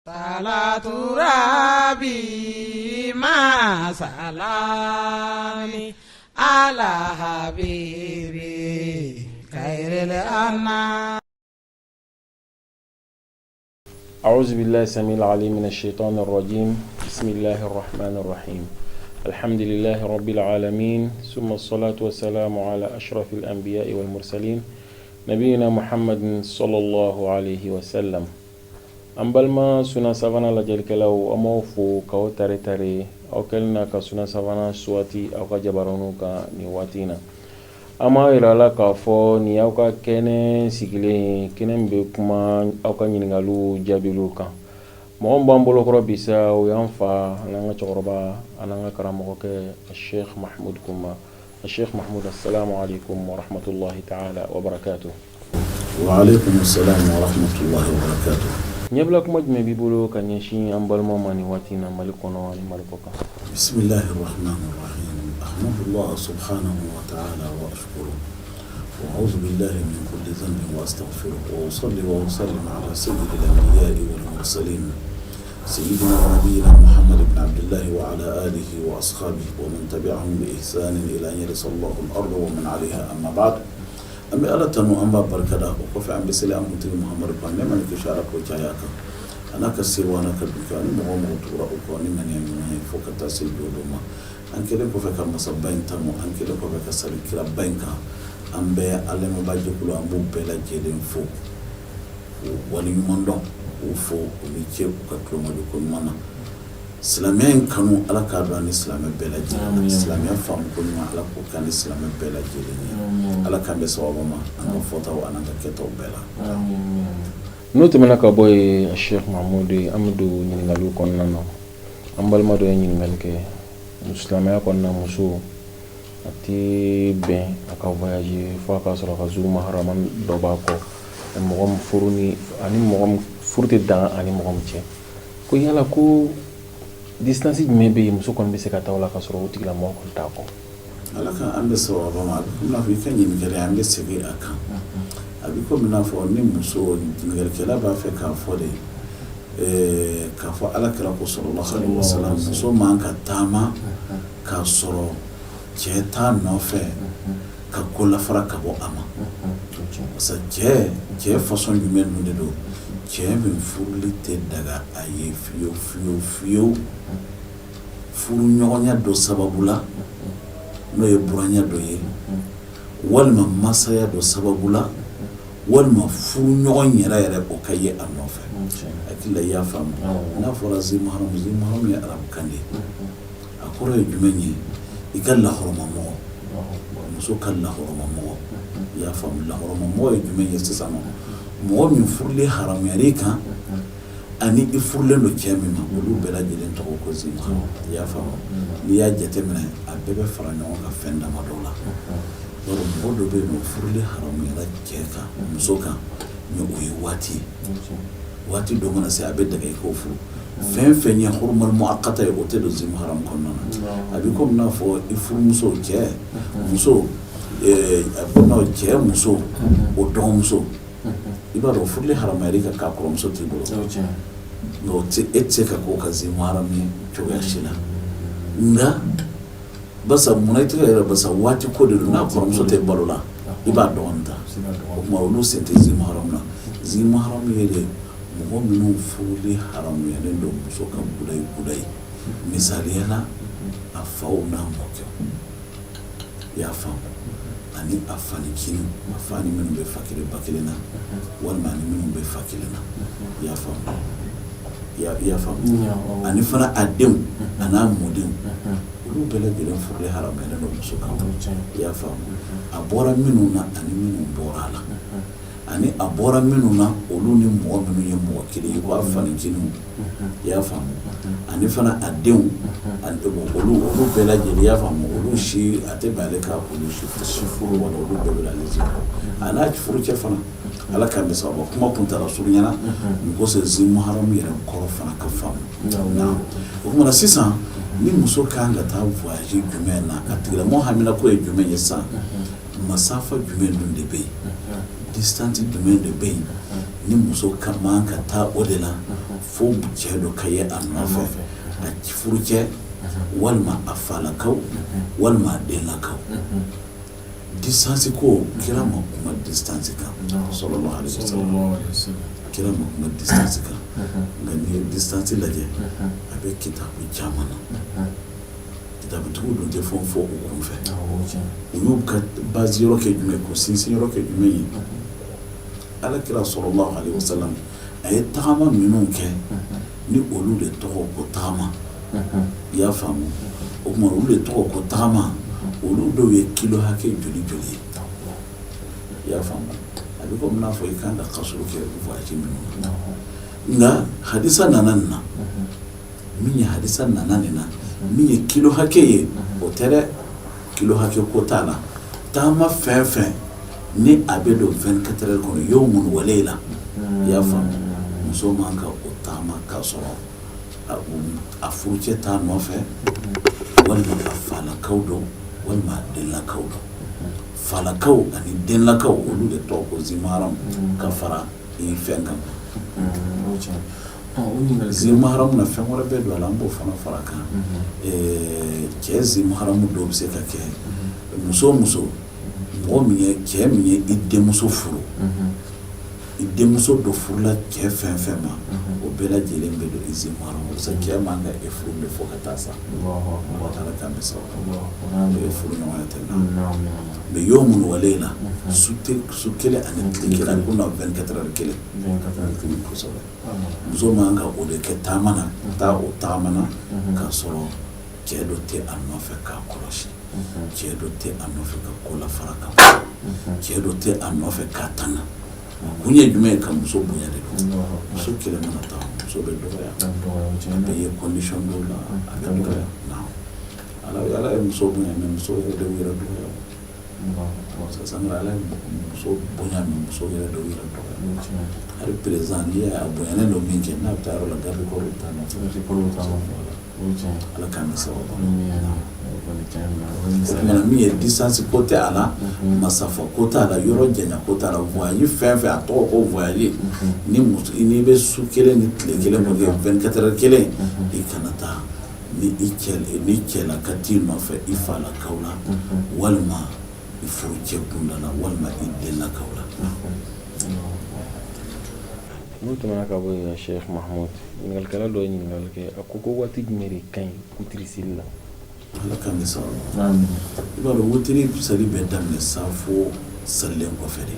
Salatu rabi ma salami ala habibi khairil anam. أعوذ بالله السميع العليم من الشيطان الرجيم. بسم الله الرحمن الرحيم. الحمد لله رب العالمين، ثم الصلاة والسلام على أشرف الأنبياء والمرسلين، نبينا محمد صلى الله عليه وسلم. An balima Suna Savana lajɛlikɛlaw, an b'aw fo k'aw tare tare aw kɛlen na ka Suna Savana suwati aw ka jabaraninw kan nin waati in na. An b'a yira la k'a fɔ nin y'aw ka kɛnɛ sigilen ye, kɛnɛ min bɛ kuma aw ka ɲininkaliw jaabiliw kan. Mɔgɔ min b'an bolokɔrɔ bi sa, o y'an fa an'an ka cɛkɔrɔba an'an ka karamɔgɔkɛ, Sheikh Mahmud Kunba. Sheikh Mahmud, assalamu alaikum wa rahmatullahi ta'ala wa barakatuh. Wa alaikum assalam wa rahmatullahi wa barakatuh. Ɲɛbila kuma jumɛn b'i bolo ka ɲɛsin an balimaw ma nin waati in na, Mali kɔnɔ ani Mali kɔ kan? Bismillahir rahmanir rahim. Ahmadullah subhanahu wa ta'ala wa ashkuru. Wa a'udhu billahi min kulli dhanbin wa astaghfiruh. Wa usalli wa usallim ala sayyidil anbiya'i wal mursalin. Sayyidina wa nabiyyina Muhammad ibn Abdullah wa ala alihi wa ashabihi wa man tabi'ahum bi ihsanin ila an yarisa Allahu al-arda wa man 'alayha, amma ba'd. An bɛ Ala tanu, an b'a barikada. O kɔfɛ, an bɛ seli an kuntigi Muhamadu kan, nɛɛma ni kisi, Ala k'o caya a kan, a n'a ka sewa, n'a ka duka, ani mɔgɔ o mɔgɔ tugura o kɔ ni ŋaniya ɲuman ye fo ka taa se jɔ don ma. An kɛlen kɔfɛ ka masaba in tanu, an kɛlen kɔfɛ ka sali kiraba in kan, an bɛ an lamɛnbaa jɛkulu, an b'u bɛɛ lajɛlen fo k'u waleɲuman dɔn, k'u fo u ni ce u ka tulomajɔ ko ɲuman na. Silamɛya in kanu, Ala k'a don an ni silamɛ bɛɛ lajɛlen na. Silamɛya faamu ko ɲuman, Ala k'o k'an ni silamɛ bɛɛ lajɛlen ye. Ala k'an bɛn sababu ma an ka fɔtaw an'an ka kɛtaw bɛɛ la. N'o tɛmɛna ka bɔ yen, Sheikh Mahmud, an bɛ don ɲininkaliw kɔnɔna na. An balima dɔ ye ɲininkali kɛ: silamɛya kɔnɔna, muso a tɛ bɛn a ka voyager fo a ka sɔrɔ a ka zu maharama dɔ b'a kɔ, mɔgɔ min furu ni ani mɔgɔ min furu tɛ dan ani mɔgɔ min cɛ. Ko yala ko distance jumɛn bɛ yen, muso kɔni bɛ se ka taa o la ka sɔrɔ o tigilamɔgɔ kɔni t'a kɔ? Ala ka an bɛ sababu ma. A bɛ komi n'a fɔ i ka ɲininkali, an bɛ segin a kan. A bɛ komi n'a fɔ ni muso ɲininkalikɛla b'a fɛ k'a fɔ de k'a fɔ Ala kira ko sallallahu alaihi wasallam, muso man ka taama k'a sɔrɔ cɛ t'a nɔfɛ ka ko lafara ka bɔ a ma. Parce que cɛ façon jumɛn dun de don? Cɛ min furuli tɛ daga a ye fiyewu fiyewu fiyewu, furu ɲɔgɔnya dɔ sababu la, n'o ye buranya dɔ ye, walima masaya dɔ sababu la, walima furu ɲɔgɔn yɛrɛ yɛrɛ o ka ye a nɔfɛ. Hakili la i y'a faamu. N'a fɔra zi muharamu, zi muharamu ye arabukan de ye. A kɔrɔ ye jumɛn ye? I ka lahɔrɔmamɔgɔ, muso ka lahɔrɔmamɔgɔ. I y'a faamu? Lahɔrɔmamɔgɔ ye jumɛn ye sisan? Mɔgɔ min furulen haramuyara i kan ani i furulen don cɛ min ma, olu bɛɛ lajɛlen tɔgɔ ko zi muharamu. I y'a faamu? N'i y'a jateminɛ, a bɛɛ bɛ fara ɲɔgɔn kan fɛn damadɔ la. Mɔgɔ dɔ bɛ yen nɔ, furulen haramuyara cɛ kan, muso kan, mais o ye waati ye. Waati dɔ mana se, a bɛ daga i k'o furu. Fɛn fɛn ye huruma muakata ye, o tɛ don zi muharamu kɔnɔna na. A bɛ komi n'a fɔ i furumuso, cɛ muso, a bɛ komi cɛ muso, o dɔgɔmuso. I b'a dɔn furuli haramuyara i kan k'a kɔrɔmuso t'i bolo, nka e tɛ se ka k'o ka zi muharamu ye cogoya si la. Nka basa munna i tɛ yɛrɛ? Basa waati ko de don. N'a kɔrɔmuso tɛ balo la, i b'a dɔgɔnin ta. O tuma olu sen tɛ zi muharamu na. Zi muharamu ye de mɔgɔ minnu furuli haramuyalen don muso kan kudayi kudayi. Misaliya la, a faw n'a mɔkɛw, i y'a faamu, ani a fanicinin, a fa ni minnu bɛ fa kelen ba kelen na, walima ani minnu bɛ fa kelen na. I y'a faamu? I y'a faamu? Ani fana a denw a n'a mɔdenw, olu bɛɛ lajɛlen furulen haramuyalen don muso kan. I y'a faamu? A bɔra minnu na ani minnu bɔra a la, ani a bɔra minnu na, olu ni mɔgɔ minnu ye mɔgɔ kelen ye, u b'a fanicinin, i y'a faamu, ani fana a denw, ani olu bɛɛ lajɛlen, i y'a faamu, olu si a tɛ bɛn ale ka olu si furu, wala olu bɛɛ bɛ ale si a n'a furucɛ fana. Ala k'an bɛ sababu. Kuma kuntala surunyana n ko se zi muharamu yɛrɛ kɔrɔ fana ka faamu. O tuma na sisan, ni muso kan ka taa voyage jumɛn na, a tigilamɔgɔ hamina ko ye jumɛn ye sisan? Masafa jumɛn dun de bɛ yen, distance jumɛn de bɛ yen ni muso ka man ka taa o de la? Fo cɛ dɔ ka ye a nɔfɛ, a furucɛ walima a falakaw walima a denlakaw. Distance ko, kira ma kuma distance kan, sallallahu alaihi wasallam. Kira ma kuma distance kan, nka n'i ye distance lajɛ, a bɛ kitabu caman na. Kitabutigiw dun tɛ fɛn fɔ u kun fɛ. U y'u ka base yɔrɔ kɛ jumɛn, k'u sinsin yɔrɔ kɛ jumɛn ye? Ala kira sallallahu alaihi wasallam, a ye tagama minnu kɛ, ni olu de tɔgɔ ko tagama, i y'a faamu? O tuma olu de tɔgɔ ko tagama, olu dɔw ye kilo hakɛ joli joli ye, i y'a faamu? A bɛ komi n'a fɔ i kan ka kasuru kɛ voyage minnu na. Nka hadisa nana nin na, min ye hadisa nana nin na, min ye kilo hakɛ ye, o tɛ dɛ. Kilo hakɛ ko t'a la. Taama fɛn fɛn ni a bɛ don 24 heures kɔnɔ, yawmun wa layla, i y'a faamu, muso man ka o taama k'a sɔrɔ a furucɛ t'a nɔfɛ, walima a falakaw dɔ, walima a denlakaw dɔ. Falakaw ani denlakaw, olu de tɔgɔ ko zimaharam, ka fara i fɛn kan. Zimaharam na, fɛn wɛrɛ bɛ don a la, an b'o fana fara kan. Cɛ zimaharam dɔw bɛ se ka kɛ muso muso mɔgɔ min ye, cɛ min ye i denmuso furu, i denmuso dɔ furula cɛ fɛn fɛn ma, o bɛɛ lajɛlen bɛ don i zimaharam. O cɛ man ka e furu de fo ka taa sa. Ala k'an bɛ sababu o ye furu ɲɔgɔnya tɛ na. Mais yawmun wa layla, su kelen ani tile kelen, ko na 24 heures kelen, kosɛbɛ. Muso man ka o de kɛ taama na, taa o taama na k'a sɔrɔ cɛ dɔ tɛ a nɔfɛ k'a kɔlɔsi, cɛ dɔ tɛ a nɔfɛ ka ko la fara kan, cɛ dɔ tɛ a nɔfɛ k'a tanga. Kun ye jumɛn ye? Ka muso bonya de don. Muso kelen mana taa, muso bɛ dɔgɔya, a bɛ ye condition dɔw la, a bɛ dɔgɔya. Ala ye muso bonya, mais muso yɛrɛ de yɛrɛ dɔgɔya. Sangare, Ala ye muso bonya, mais muso yɛrɛ de yɛrɛ dɔgɔya. Hali président, n'i y'a bonyanen don min kɛ, n'a bɛ taa yɔrɔ la, garde corps bɛ taa nɔfɛ. Ala k'an bɛ sababu. O min ye, distance ko tɛ a la, masafa ko t'a la, yɔrɔ janya ko t'a la. Voyage fɛn fɛn a tɔgɔ ko voyage, ni muso n'i bɛ su kelen ni tile kelen kɛ, 24 heures kelen, i kana taa ni i cɛ ni cɛlaka t'i nɔfɛ, i falakaw la, walima i furucɛ kunda la, walima i denlakaw la. N'o tɛmɛna ka bɔ yen, Sheikh Mahmoud, ɲininkalikɛla dɔ ye ɲininkali kɛ. A ko ko waati jumɛn de ka ɲi wutiri seli la? Ala k'an bɛ sababu. I b'a dɔn, wutiri seli bɛ daminɛ safo salilen kɔfɛ de.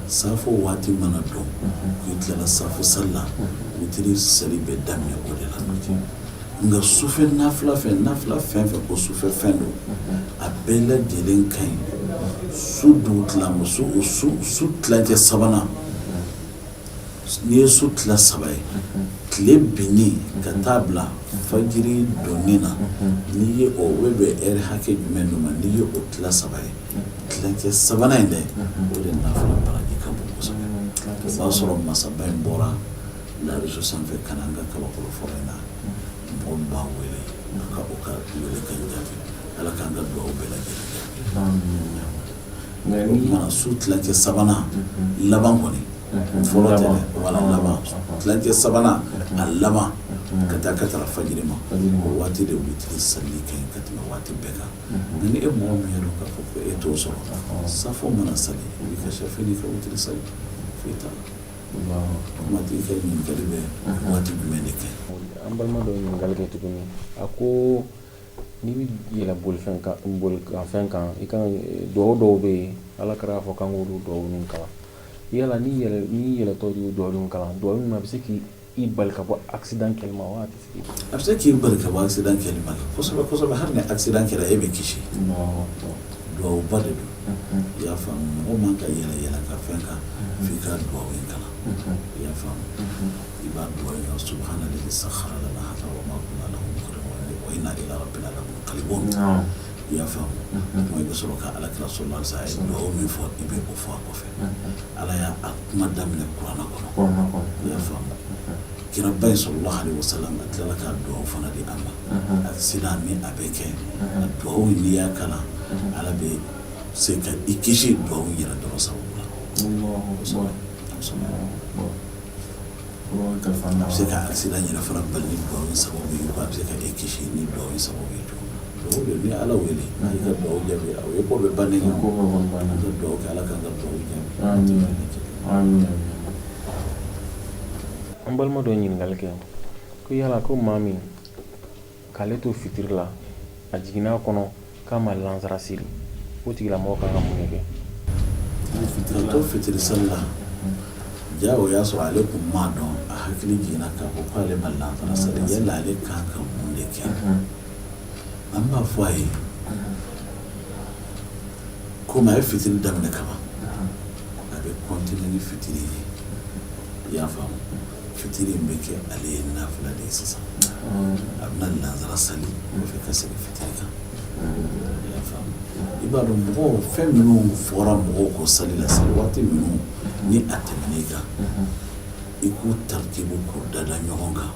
Safo waati mana dɔn k'i tilala safo sali la, wutiri seli bɛ daminɛ o de la. Nka sufɛ nafila fɛn, nafila fɛn fɛn ko sufɛ fɛn don, a bɛɛ lajɛlen ka ɲi su dugutila su su tilancɛ sabanan. N'i ye su tila saba ye, tile binni ka taa bila fajiri donni na, n'i ye o bɛ bɛn heure hakɛ jumɛn dɔ ma, n'i ye o tila saba ye, tilancɛ sabanan in dɛ, o de nafila baraji ka bon kosɛbɛ. O b'a sɔrɔ masaba in bɔra lariso sanfɛ ka na an ka kabakolo fɔlɔ in na. Mɔgɔ min b'a wele, a ka o ka wele ka jaabi. Ala k'an ka dugawu bɛɛ lajɛlen jaabi. O tuma su tilancɛ sabanan laban kɔni, fɔlɔ tɛ dɛ, wala laban, tilancɛ sabanan a laban ka taa ka taa fajiri ma, o waati de wutiri sali ka ɲi ka tɛmɛ waati bɛɛ kan. Nka ni e mɔgɔ min y'a dɔn k'a fɔ ko e t'o sɔrɔ, safo mana sali, i b'i ka safi n'i ka wutiri sali, foyi t'a la. O tigi ka ɲininkali bɛ waati jumɛn de kɛ? An balima dɔ ye ɲininkali kɛ tuguni. A ko n'i bɛ yɛlɛ bolifɛn kan, bolikanfɛn kan, i kan dugawu dɔw bɛ yen, Ala kira y'a fɔ k'an k'olu dugawu ninnu kalan. Yala n'i yɛlɛ n'i yɛlɛtɔ y'o dugawu ninnu kalan, dugawu ninnu a bɛ se k'i bali ka bɔ accident kɛli ma wa a tɛ se k'i A bɛ se k'i bali ka bɔ accident kɛli ma kosɛbɛ kosɛbɛ. Hali ni accident kɛra, e bɛ kisi. Dugawuba de don, i y'a faamu? Mɔgɔ man ka yɛlɛ yɛlɛ ka fɛn kan f'i ka dugawu in kalan, i y'a faamu? I b'a dugawu in kalan: subhana alladhi sakhkhara lana hadha wa ma kunna lahu muqrinin wa inna ila rabbina lamunqalibun. I y'a faamu? Kuma i bɛ sɔrɔ ka Ala kira sallallahu alaihi wasallam, a ye dugawu min fɔ, i bɛ o fɔ a kɔfɛ. Ala y'a kuma daminɛ kuranɛ kɔnɔ, i y'a faamu? Kiraba in sallallahu alaihi wasallam, a tilala ka dugawu fana di a ma. Accident ni a bɛ kɛ, a dugawu n'i y'a kalan, Ala bɛ se ka i kisi dugawu yɛrɛ dɔrɔn sababu la. Kosɛbɛ. A bɛ se ka accident yɛrɛ fana bali ni dugawu in sababu ye, a bɛ se ka e kisi ni dugawu in sababu ye cogo min na. Dugawu de, ni Ala wele i ka dugawu jaabi, o ye ko bɛɛ bannen ye. Ko bɛɛ kɔni banna. An ka dugawu kɛ, Ala k'an ka dugawu jaabi. Amin, amin. An balima dɔ ye ɲininkali kɛ ko yala ko maa min k'ale to fitiri la, a jiginna a kɔnɔ k'a ma lansara seli, o tigilamɔgɔ kan ka mun de kɛ? Ka to fitiri sali la, ja o y'a sɔrɔ ale kun m'a dɔn, a hakili jiginna k'a fɔ k'ale ma lansara sali, yala ale kan ka mun de kɛ? An b'a fɔ a ye, komi a ye fitiri daminɛ kaban, a bɛ continuer ni fitiri ye. I y'a faamu? Fitiri in bɛ kɛ ale ye nafila de ye sisan. A bɛna lansara sali kɔfɛ ka segin fitiri kan. I y'a faamu? I b'a dɔn, mɔgɔw, fɛn minnu fɔra mɔgɔw kɔ sali la, sali waati minnu ni a tɛmɛn'i kan, i k'u taritibu, k'u dada ɲɔgɔn kan,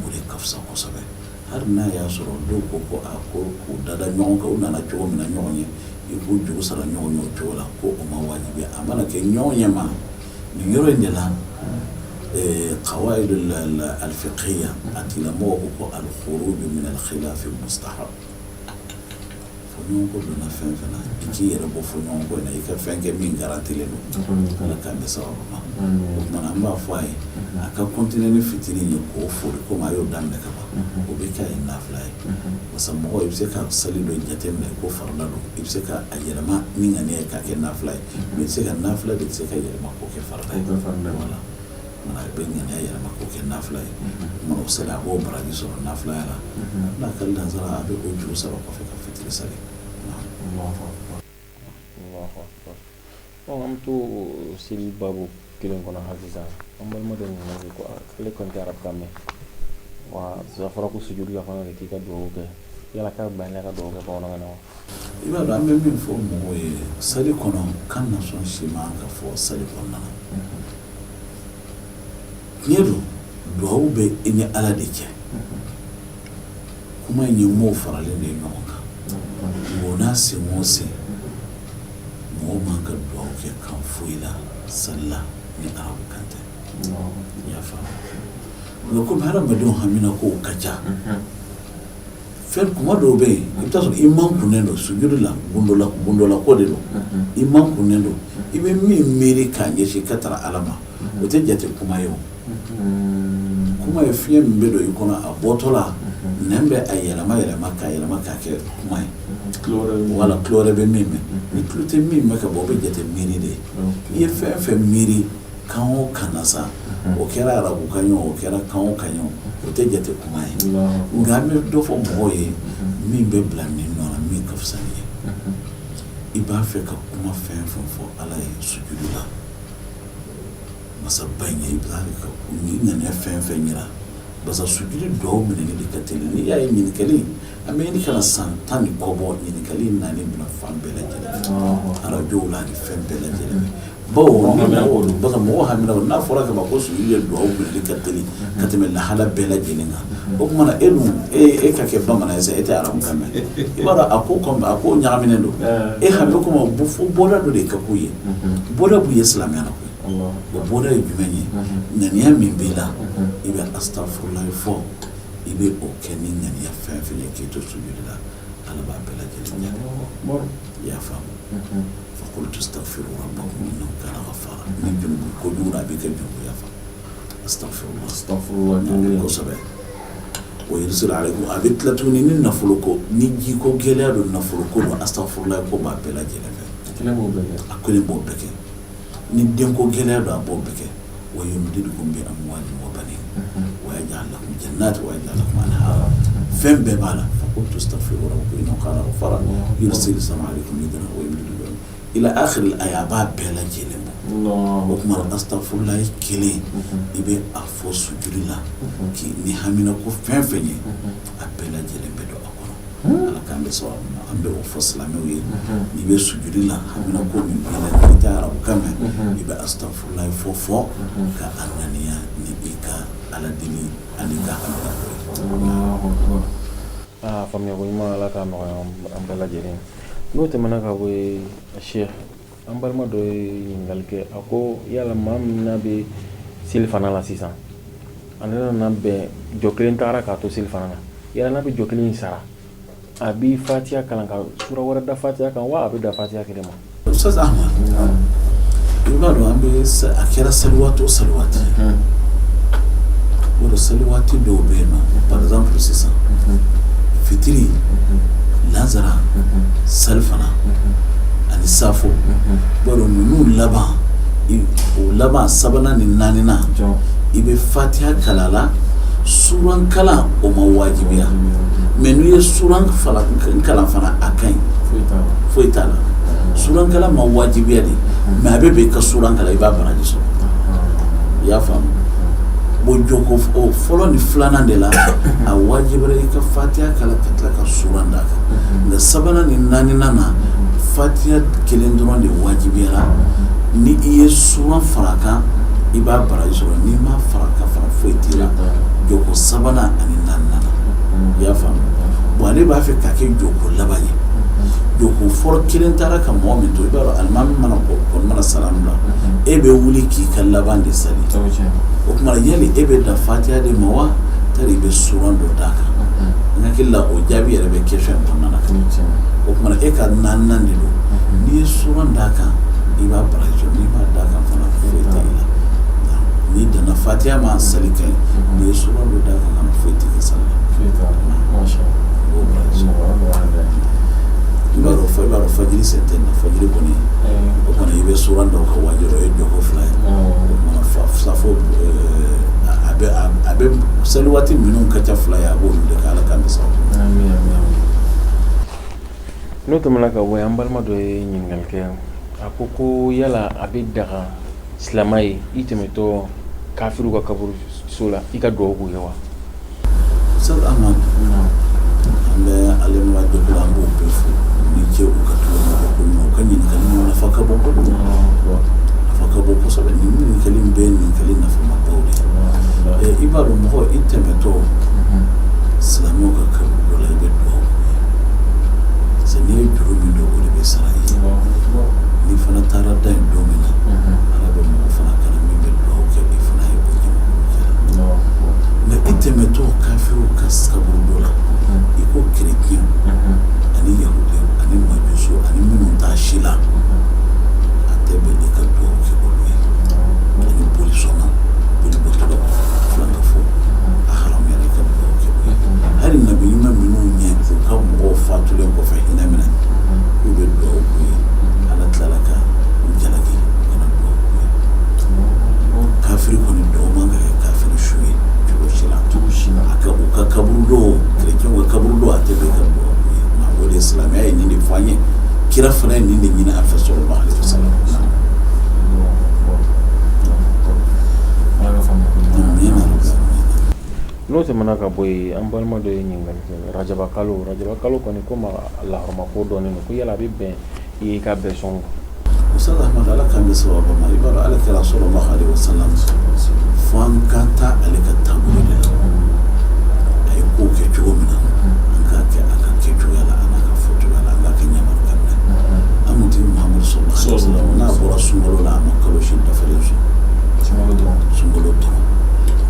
o de ka fisa kosɛbɛ. Hali n'a y'a sɔrɔ dɔw ko ko a ko k'u dada ɲɔgɔn kan, u nana cogo min na ɲɔgɔn ye, i k'u juru sara ɲɔgɔn ye o cogo la, ko o ma wajibi. A mana kɛ ɲɔgɔn ye ma nin yɔrɔ in de la, qawaid al-fiqhiyya, a tigilamɔgɔ ko ko al-khuruj min al-khilaf mustahab. Fɔɲɔgɔnkɔ donna fɛn fɛn na, i k'i yɛrɛ bɔ fɔɲɔgɔnkɔ in na, i ka fɛn kɛ min garantilen don. Ala k'an bɛ sababu ma. O tuma na, an b'a fɔ a ye a ka continuer ni fitiri ye, k'o fori, komi a y'o daminɛ ka ban, o bɛ kɛ a ye nafila ye. Parce que mɔgɔ, i bɛ se ka sali dɔ jateminɛ ko farida don, i bɛ se ka a yɛlɛma ni ŋaniya ye k'a kɛ nafila ye, mais i tɛ se ka nafila de tɛ se ka yɛlɛma k'o kɛ farida ye. Voilà, a bɛ ŋaniya yɛlɛma k'o kɛ nafila ye. O tuma o sali, a b'o baraji sɔrɔ nafilaya la. N'a ka lansara, a bɛ o juru sara kɔfɛ ka fitiri sali. Bon, an bɛ to seli babu kelen kɔnɔ hali sisan. An balima dɔ ɲininkali ko k'ale kɔni tɛ arabukan mɛn wa, a fɔra ko sujudi la fana de k'i ka dugawu kɛ, yala k'a bɛ ka dugawu kɛ bamanankan na wa? I b'a dɔn, an bɛ min fɔ mɔgɔw ye sali kɔnɔ, kan nasɔn si man ka fɔ sali kɔnɔna na. Tiɲɛ don, dugawu bɛ i ni Ala de cɛ. Kuma in ye mɔgɔw faralen de ye ɲɔgɔn kan. O n'a sen o sen, mɔgɔ man ka dugawu kɛ kan foyi la sali la ni arabu kan tɛ. I y'a faamu? Nka komi hadamadenw hamina kow ka ca, fɛn kuma dɔw bɛ yen, i bɛ taa sɔrɔ i man kunnen don sujudu la, gundola gundola ko de don, i man kunnen don, i bɛ min miiri k'a ɲɛsin ka taara Ala ma, o tɛ jate kuma ye. O kuma ye fiɲɛ min bɛ don i kɔnɔ, a bɔtɔ la, nɛn bɛ a yɛlɛma yɛlɛma k'a yɛlɛma k'a kɛ kuma ye. Wala tulo wɛrɛ bɛ min mɛn, ni tulo tɛ min mɛn ka bɔ, o bɛ jate miiri de ye. I ye fɛn fɛn miiri kan o kan na sa, o kɛra arabukan ye o, o kɛra kan o kan ye o, o tɛ jate kuma ye. Nka an bɛ dɔ fɔ mɔgɔw ye min bɛ bila nin nɔ na, min ka fisa nin ye. I b'a fɛ ka kuma fɛn fɛn fɔ Ala ye sujudu la, masaba in ye, i b'a fɛ ka i ŋaniya fɛn fɛn yira, barisa sujudu duwawu minɛni de ka teli. N'i y'a ye ɲininkali, an bɛ ɲini ka na san 10 ni kɔ bɔ, ɲininkali nani bila fan bɛɛ lajɛlen fɛ, arajow la ani fɛn bɛɛ lajɛlen fɛ, bawo parce que mɔgɔ hamina n'a fɔra ka ban ko sujudu ye duwawu minɛli ka teli ka tɛmɛ lahala bɛɛ lajɛlen kan. O tuma na, e dun, e ka kɛ bamanan ye sa, e tɛ arabu kan mɛn, i b'a dɔn a ko kɔmi a ko ɲagaminen don e hami. O kuma fo bɔda dɔ de ka k'u ye, bɔda b'u ye silamɛya la koyi. O bɔda ye jumɛn ye? Ŋaniya min b'i la, i bɛ astafurulayi fɔ, i bɛ o kɛ ni ŋaniya fɛn fɛn ye k'i to sujudu la, Ala b'a bɛɛ lajɛlen jaabi. I y'a faamu? Faqultu astaghfiru rabbakum innahu kana ghaffara. Ni junubu kojugu la, a b'i ka junubu yafa. Astaghfirullah, Astaghfirullah. Kosɛbɛ. O yursil alaykum, a bɛ tila tuguni ni nafolo ko, ni ji ko gɛlɛya don, nafolo ko don, astaghfirullah ko b'a bɛɛ lajɛlen fɛ. Kelen b'o bɛɛ kɛ. A kelen b'o bɛɛ kɛ. Ni denko gɛlɛya don, a b'o bɛɛ kɛ. Wa yumdidukum bi amwalin wa banin wa yaj'al lakum jannat wa yaj'al lakum anhara. Fɛn bɛɛ b'a la. Faqultu astaghfiru rabbakum innahu kana ghaffara yursil sama alaykum midrara wa yumdidukum ila akhir al-aya. A b'a bɛɛ lajɛlen bɔ. O tuma astaghfirullah kelen, i bɛ a fɔ sujudi la k'i ni hamina ko fɛn fɛn ye, a bɛɛ lajɛlen bɛ don a kɔnɔ. Ala k'an bɛ sababu ma. An bɛ o fɔ silamɛw ye, n'i bɛ sujudi la, hamina ko min b'i la, n'i tɛ arabukan mɛn, i bɛ astaghfirullah fɔ fɔ ka a ŋaniya ni i ka Ala deli ani ka hamina ko ye. Aa, faamuya ko ɲuman, Ala k'a nɔgɔya an bɛɛ lajɛlen. N'o tɛmɛna ka bɔ yen, Cheikh, an balima dɔ ye ɲininkali kɛ, a ko yala maa min n'a bɛ seli fana la sisan A nana bɛn jɔ kelen taara k'a to selifana na. Yala n'a bɛ jɔ kelen in sara, a bɛ fatiya kalan ka sura wɛrɛ da fatiya kan wa a bɛ dan fatiya kelen ma? Ustaz Ahmad, i b'a dɔn an bɛ a kɛra sali waati o sali waati, o sali waati dɔw bɛ yen nɔ, par exemple sisan fitiri, lansara, salifana ani safo, i b'a dɔn ninnu laban, o laban sabanan ni naaninan, i bɛ fatiya kalan la. Suran kalan o ma wajibiya, mais n'i ye suran kalan fana, a ka ɲi, foyi t'a la. Suran kalan ma wajibiya de, mais a bɛ bɛn i ka suran kalan, i b'a baraji sɔrɔ. I y'a faamu? Bon, jɔko o fɔlɔ ni filanan de la, a wajibiyara i ka fatiya kalan ka tila ka suran d'a kan. Nka sabanan ni naaninan na, fatiya kelen dɔrɔn de wajibiyara. Ni i ye suran fara a kan, i b'a baraji sɔrɔ. N'i ma fara ka fara, foyi t'i la, jɔko sabanan ani naaninan na. I y'a faamu? Bon, ale b'a fɛ k'a kɛ jɔko laban ye. Jɔko fɔlɔ kelen taara ka mɔgɔ min to, i b'a dɔn alimami mana kɔni mana salamu bila, e bɛ wuli k'i ka laban de sali. O tuma yali e bɛ dan fatiya de ma wa tari i bɛ suran dɔ d'a kan? N hakili la, o jaabi yɛrɛ bɛ question in kɔnɔna na. O tuma e ka naaninan de don. N'i ye suran d'a kan, i b'a baraji sɔrɔ. N'i m'a d'a kan fana, foyi tɛ i la. N'i danna fatiya ma, sali ka ɲi. N'i ye suran dɔ d'a kan fana, foyi t'i ka sali la. I b'o baraji sɔrɔ. I b'a dɔn fajiri sen tɛ na. Fajiri kɔni, o kɔni i bɛ suran dɔw ka wajibi, o ye jɔko fila ye. O tuma safo, a bɛ sali waati minnu ka ca fila ye, a b'olu de kɛ. Ala k'an bɛ sababu. N'o tɛmɛna ka bɔ yen, an balima dɔ ye ɲininkali kɛ. A ko ko yala a bɛ daga silamɛ ye, i tɛmɛtɔ kafiriw ka kaburu so la, i ka dugawu k'u ye wa? Ustaz Ahmad, an bɛ ale ma jɛkulu, an b'o bɛɛ fo ni cɛ u ka tulo ko ɲuman. U ka ɲininkali ninnu nafa ka bon kojugu, nafa ka bon kosɛbɛ. Nin ɲininkali in bɛɛ ye ɲininkali nafamabaw de ye. I b'a dɔn, mɔgɔ i tɛmɛtɔ silamɛw ka kaburu dɔ la, i bɛ dugawu k'u ye. Parce que n'i ye juru min don, o de bɛ sara i ye. N'i fana taara da yen don min na, Ala bɛ mɔgɔ fana kana min bɛ dugawu kɛ i fana ye o jamakulu cɛla. Nka i tɛmɛtɔ kafiriw ka kaburu dɔ la, i ko kerecɛnw ani yahudiw ani majusu ani minnu t'a si la, a tɛ bɛn i ka dugawu kɛ olu ye. Ani bolisɔnna, bolibɔtɔlaw, filankafo, a haramuyara i ka dugawu kɛ u ye. Hali nabi ɲuman minnu ɲɛ u ka mɔgɔw fatulen kɔfɛ hinɛ minɛ k'u bɛ dugawu k'u ye, Ala tilala ka u jalaki u kana dugawu k'u ye. Kafiri kɔni, dugawu man ka kɛ kafiri su ye cogo si la. A ka u ka kaburudo, kerecɛnw ka kaburudo, a tɛ bɛn ka dugawu k'u ye. Nka o de ye silamɛya ye nin de fɔ an ye. Kira fana ye nin de ɲini an fɛ, sallallahu alaihi wasallam. Amiina. N'o tɛmɛna ka bɔ yen, an balima dɔ ye ɲininkali kɛ. Rajaba kalo, rajaba kalo kɔni, komi lahɔrɔma ko dɔnnen don, ko yala a bɛ bɛn i ye i ka bɛɛ sɔn wa? Ustaz Ahmad, Ala k'an bɛ sababa ma. I b'a dɔn, Ala kira sallallahu alaihi wasallam, fo an ka taa ale ka taabolo de la. A ye kow kɛ cogo min na, an k'a kɛ a ka kɛcogoya la, an n'a ka fɔcogoya la, an k'a kɛ ɲamari kan minɛ. An kuntigi Muhamadu sallallahu alaihi wasallam, n'a bɔra sunkalo la, a ma kalo si dafalen sɔrɔ, sunkalo dɔrɔn.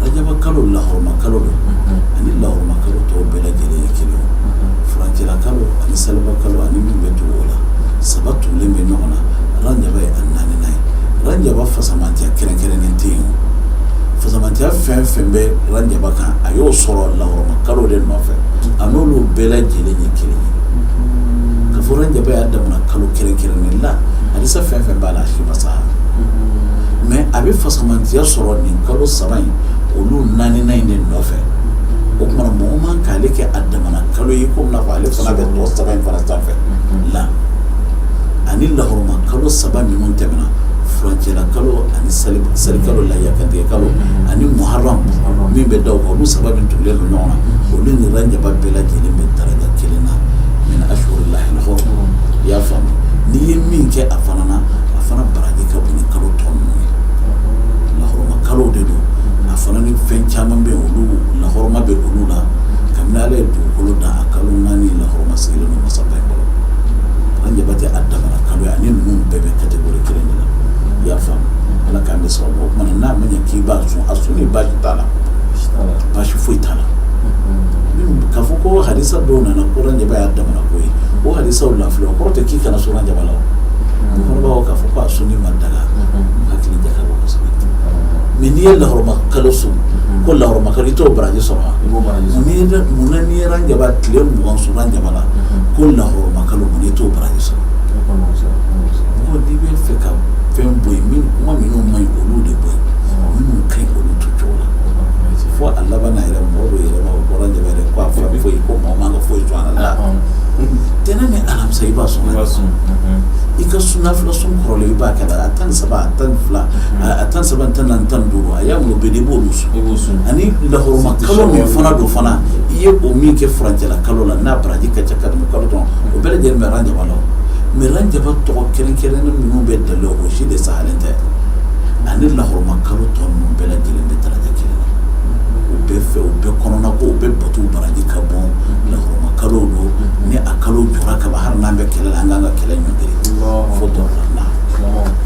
Rajaba kalo lahɔrɔma kalo don, ani lahɔrɔma kalo tɔw bɛɛ lajɛlen ye kelen ye. Furancɛla kalo ani saliba kalo ani min bɛ tugu o la, saba tugulen bɛ ɲɔgɔn na. Rajaba ye a naaninan ye. Rajaba fasamantiya kɛrɛnkɛrɛnnen tɛ yen. O fasamantiya fɛn fɛn bɛ rajaba kan, a y'o sɔrɔ lahɔrɔma kalo de nɔfɛ. A n'olu bɛɛ lajɛlen ye kelen ye. Ka fɔ rajaba y'a damana kalo kɛrɛnkɛrɛnnen la, hadisa fɛn fɛn b'a la, a si ma sa. Mais a bɛ fasamantiya sɔrɔ nin kalo saba in, olu naaninan in de nɔfɛ. O tuma mɔgɔ man k'ale kɛ a damana kalo ye, komi n'a fɔ ale fana bɛ tɔ saba in fana sanfɛ la. Ani lahɔrɔma kalo saba minnu tɛmɛna, furancɛla kalo ani salikalo, layakantigɛ kalo ani muharram min bɛ da o kan, olu saba min tugulen don ɲɔgɔn na, olu ni rajaba bɛɛ lajɛlen bɛ daraja kelen na, min ashhurillahi al-hurum. I y'a faamu? N'i ye min kɛ a fana na, a fana baraji ka bon ni kalo tɔ ninnu ye. Lahɔrɔma kalo de don. A fana ni fɛn caman bɛ yen, olu lahɔrɔma bɛ olu la. Kabini Ala ye dugukolo dan, a kalo naani lahɔrɔma sigilen don masaba in bolo. Rajaba tɛ a damana kalo ye, ani ninnu bɛɛ bɛ catégorie kelen de la. I y'a faamu? Ala k'an bɛ sababu. O tuma n'a ma ɲɛ k'i b'a sun, a sunni baasi t'a la. hadisa dɔw nana ko ranjaba y'a damana ko ye, o hadisaw lafili, o kɔrɔ tɛ k'i kana sun ranjaba la. O fana b'a fɔ k'a fɔ ko a sunni ma daga. N hakili jaka bɔ kosɛbɛ. Mais n'i ye lahɔrɔma kalo sun, ko lahɔrɔma kalo, i t'o baraji sɔrɔ wa? Munna n'i ye ranjaba tile 20 sun ranjaba la, ko lahɔrɔma kalo, mun i t'o baraji sɔrɔ? Mɔgɔ, n'i bɛ fɛ ka fɛn bɔ yen, min kuma minnu man ɲi, olu de bɔ yen, minnu ka ɲi, olu to cogo la. Fo a laban na yɛrɛ, mɔgɔ dɔw yɛrɛ b'a fɔ ko ranjaba yɛrɛ, ko a fɛn foyi, ko mɔgɔ man ka foyi sun a la. Tɛnɛn ni alamisa, i b'a sun. I ka sun nafila sun kɔrɔlen, i b'a kɛ la, a 13, a 12, a 13, 14, 15, a y'a bolo bɛɛ, i b'olu sun. Ani lahɔrɔma kalo min fana don fana, i ye o min kɛ furancɛla kalo la, n'a baraji ka ca ka tɛmɛ kalo tɔn, o bɛɛ lajɛlen bɛ ranjaba la. Mais ranjaba tɔgɔ kɛrɛnkɛrɛnnen minnu bɛ dalilu, o si de sahalen tɛ. Ani lahɔrɔma kalo tɔ ninnu bɛɛ lajɛlen bɛ daraja kelen na, u bɛɛ fɛ, u bɛɛ kɔnɔna ko, u bɛɛ bato baraji ka bon. Lahɔrɔma kalo don, ni a kalo jɔra ka ban, hali n'an bɛ kɛlɛ la, an k'an ka kɛlɛ ɲɔngiri fo dɔw la.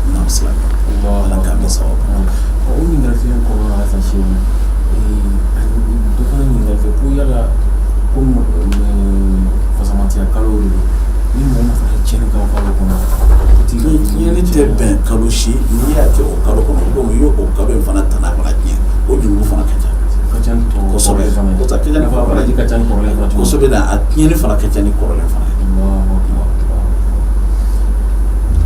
Na silamɛ, Ala k'an bɛ sababu. O ɲininkali kelen kɔnɔna la sisan, Seku, dɔ fana ɲininkali kɛ ko yala ko fasamatiya kalo de don, ni mɔgɔ min fana ye tiɲɛni kɛ o kalo kɔnɔ? Tiɲɛni tɛ bɛn kalo si. N'i y'a kɛ o kalo kɔnɔ, komi i y'o kalo in fana tana fana tiɲɛ, o jurumu fana ka ca. Ka ca ni tɔ kosɛbɛ. Fana ye. Ka ca ni baraji ka ca ni kɔrɔlen fana. Kosɛbɛ, na a tiɲɛni fana ka ca ni kɔrɔlen fana ye.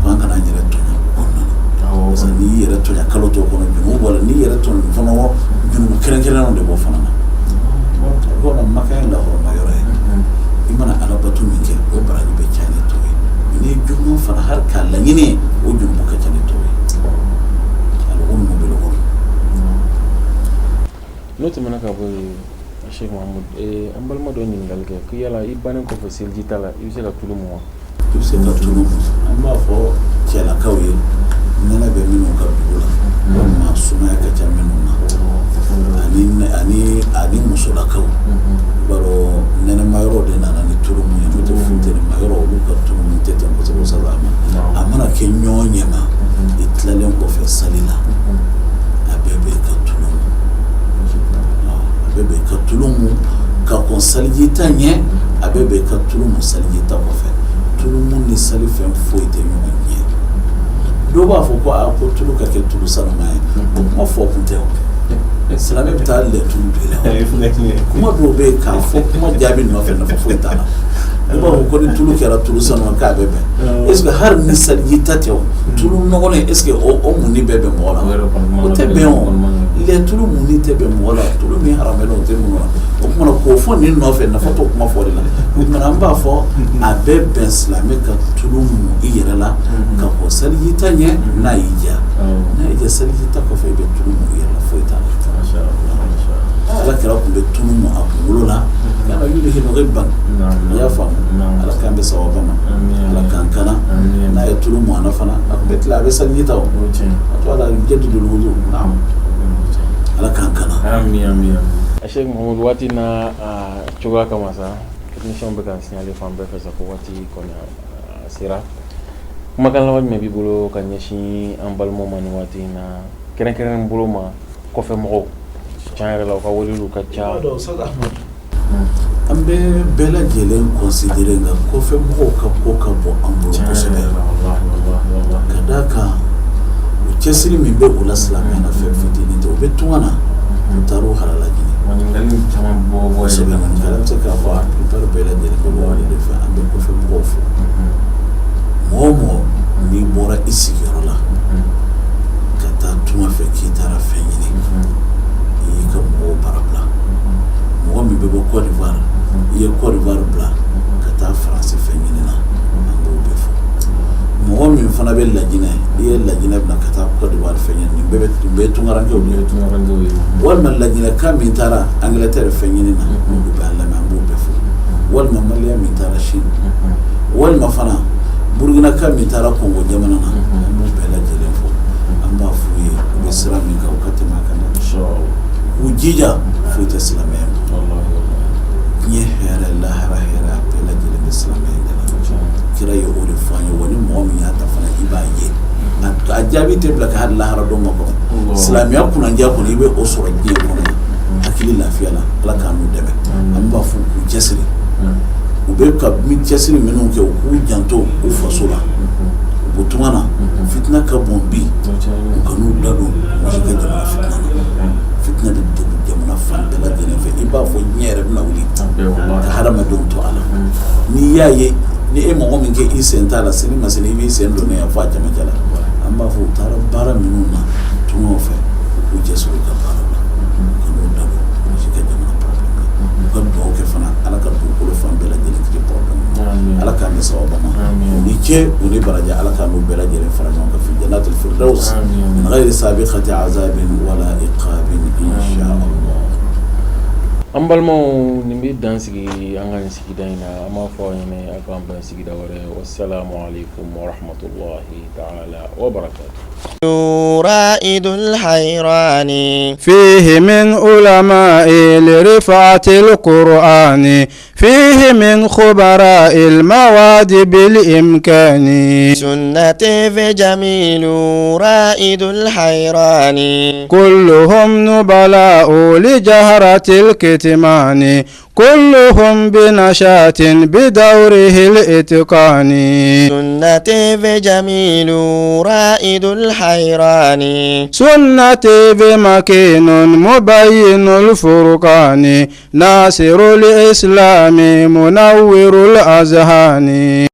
Ko an kana an yɛrɛ tɔɲɔ o kɔnɔna na, parce que n'i y'i yɛrɛ tɔɲɔ kalo tɔw kɔnɔ, jurumu bɔ la. N'i yɛrɛ tɔɲɔ fana, jurumu kɛrɛnkɛrɛnnenw de b'o fana na. A b'o la, Maka ye lahɔrɔma yɔrɔ ye. I mana alabato min kɛ, o baraji bɛ caya ni tɔw ye. N'i ye juguman fana, hali k'a laɲini, o jurumu ka ca ni tɔw ye. Alghunmu bilghunm. N'o tɛmɛna ka bɔ yen, Cheikh Mahamud, an balima dɔ ye ɲininkali kɛ ko yala i bannen kɔfɛ seliji ta la, i bɛ se ka tulu mun wa? I bɛ se ka tulu mun. An b'a fɔ cɛlakaw ye, nɛnɛ bɛ minnu ka dugu la, walima sumaya ka ca minnu na, ani musolakaw. I b'a dɔn, nɛnɛma yɔrɔ de nana ni tulu mun ye, n'o tɛ funtenima yɔrɔ, olu ka tulu mun tɛ ten kosɛbɛ kosɛbɛ. A mana kɛ ɲɔgɔn ɲɛma, i tilalen kɔfɛ sali la, a bɛɛ bɛ ka tulu mun, a bɛɛ bɛ ka tulu mun ka kɔn saliji ta ɲɛ, a bɛɛ bɛ ka tulu mun saliji ta kɔfɛ. Tulu mun ni sali fɛn foyi tɛ ɲɔgɔn ɲɛ. Dɔw b'a fɔ ko aa, ko tulu ka kɛ tulu sanuma ye. O kuma fɔ kun tɛ. O silamɛ bɛ taa lɛ tulu don i la. Kuma dɔw bɛ yen, k'a fɔ kuma jaabi nɔfɛ, nafa foyi t'a la. Ne b'a fɔ ko ni tulu kɛra tulu sanuma, k'a bɛ bɛn. Est ce que hali ni saliji ta tɛ, o tulu nɔgɔlen, est ce que o munni bɛɛ bɛn mɔgɔ la? O tɛ bɛn. O lɛ tulu munni tɛ bɛn mɔgɔ la. Tulu min haramɛlen, o tɛ mun la. O kumana, k'o fɔ nin nɔfɛ, nafa t'o kuma fɔli la. O kumana, an b'a fɔ a bɛ bɛn silamɛ ka tulu mun i yɛrɛ la ka kɔn saliji ta ɲɛ, n'a y'i diya. N'a y'i diya, saliji ta kɔfɛ, i bɛ tulu mun i yɛrɛ la, foyi t'a la. Ala kira tun bɛ tulu mun a kunkolo la, kana yudhinu ghibban. I y'a faamu? Ala k'an bɛ sababa ma, Ala k'an kana. N'a ye tulu mun a na fana, a tun bɛ tila, a bɛ saliji ta. O a to ala yujadidul wudu. Naam, Ala k'an kana. Ami, ami, ami. Cheikh Mahamud, waati n'a cogoya kama sa, technicien bɛ ka signaler fan bɛɛ fɛ sa ko waati kɔni a sera. Kumakan laban jumɛn b'i bolo ka ɲɛsin an balimaw ma nin waati in na, kɛrɛnkɛrɛnnen bolo ma kɔfɛ mɔgɔw? Tiɲɛ yɛrɛ la, u ka weleliw ka ca. An bɛ bɛɛ lajɛlen considérer, nka kɔfɛ mɔgɔw ka ko ka bɔ an bolo kosɛbɛ, ka d'a kan u cɛsiri min bɛ u la silamɛya na, fɛn fitinin tɛ. U bɛ tunga na, u taara u halala ɲini kosɛbɛ. Ɲininkali bɛ se k'a fɔ a plupart bɛɛ lajɛlen bɛ bɔ o de fɛ. An bɛ kɔfɛ mɔgɔw fo. Mɔgɔ o mɔgɔ n'i bɔra i sigiyɔrɔ la ka taa tunga fɛ k'i taara fɛn ɲini, i y'i ka mɔgɔw bara bila. Mɔgɔ min bɛ bɔ Côte d'Ivoire, i ye Côte d'Ivoire bila ka taa Faransi fɛn ɲini na, an b'o bɛɛ fɔ. Mɔgɔ min fana bɛ Lajinɛ, i ye Lajinɛ bila ka taa Côte d'Ivoire fɛn ɲini, nin bɛɛ bɛ nin bɛɛ ye tunkarankew de ye. Walima Lajinɛka min taara Angleterre fɛn ɲini na, olu bɛ an lamɛn, an b'o bɛɛ fo. Walima Malien min taara Chine, walima fana Burkinaka min taara Congo jamana na, an b'u bɛɛ lajɛlen fo. An b'a f'u ye, u bɛ sira min kan, u ka tɛmɛ a kan dɛ. K'u jija, foyi tɛ silamɛya ma. Diɲɛ hɛrɛ, lahara hɛrɛ, a bɛɛ lajɛlen bɛ silamɛya de la. Kira ye o de fɔ an ye. Wa ni mɔgɔ min y'a ta fana, i b'a ye a jaabi tɛ bila ka hali lahara don ma kɔnɔ. Silamɛya kunnandiya kɔni, i bɛ o sɔrɔ diɲɛ kɔnɔ yan, hakili lafiya la. Ala k'an n'u dɛmɛ. An b'a fɔ k'u cɛsiri. U bɛ ka cɛsiri minnu kɛ, u k'u janto u faso la, u bɔ tunga na. Fitina ka bon bi, u kan'u da don mɔgɔ si ka jamana fitina na. Fitina bɛ jamana fan bɛɛ lajɛlen fɛ, i b'a fɔ diɲɛ yɛrɛ bɛna wuli ka hadamadenw to a la. N'i y'a ye ni e mɔgɔ min kɛ i sen t'a la, sini ma sini i b'i sen don yan fo a cɛmancɛ la. An b'a fɔ u taara baara minnu na tungaw fɛ, u k'u cɛsiri u ka baara la, u kan'u da don mɔgɔ si ka jamana problème na. U ka dugawu kɛ fana, Ala ka dugukolo fan bɛɛ lajɛlen kisi problème ma. Ala k'an bɛn sababa ma. U ni ce, u ni baraji. Ala k'an n'u bɛɛ lajɛlen fara ɲɔgɔn kan fi jannatil firdaus min ghayri sabiqati azabin wala iqabin, insha Allah. An balimaw, nin bɛ dan sigi an ka nin sigida in na. An b'a fɔ aw ɲɛna aw k'an bɛn sigida wɛrɛ. Wassalamu alaikum warahmatullahi ta'ala wabarakatuh. رائد الحيران. فيه من علماء لرفعة القرآن، فيه من خبراء المواد بالإمكان. سنة في جميل رائد الحيران. كلهم نبلاء لجهرة الكتمان، كلهم بنشاة بدوره الإتقان. سنة في جميل رائد الحيران. سنة بمكين مبين الفرقان، ناصر الإسلام منور الأذهان.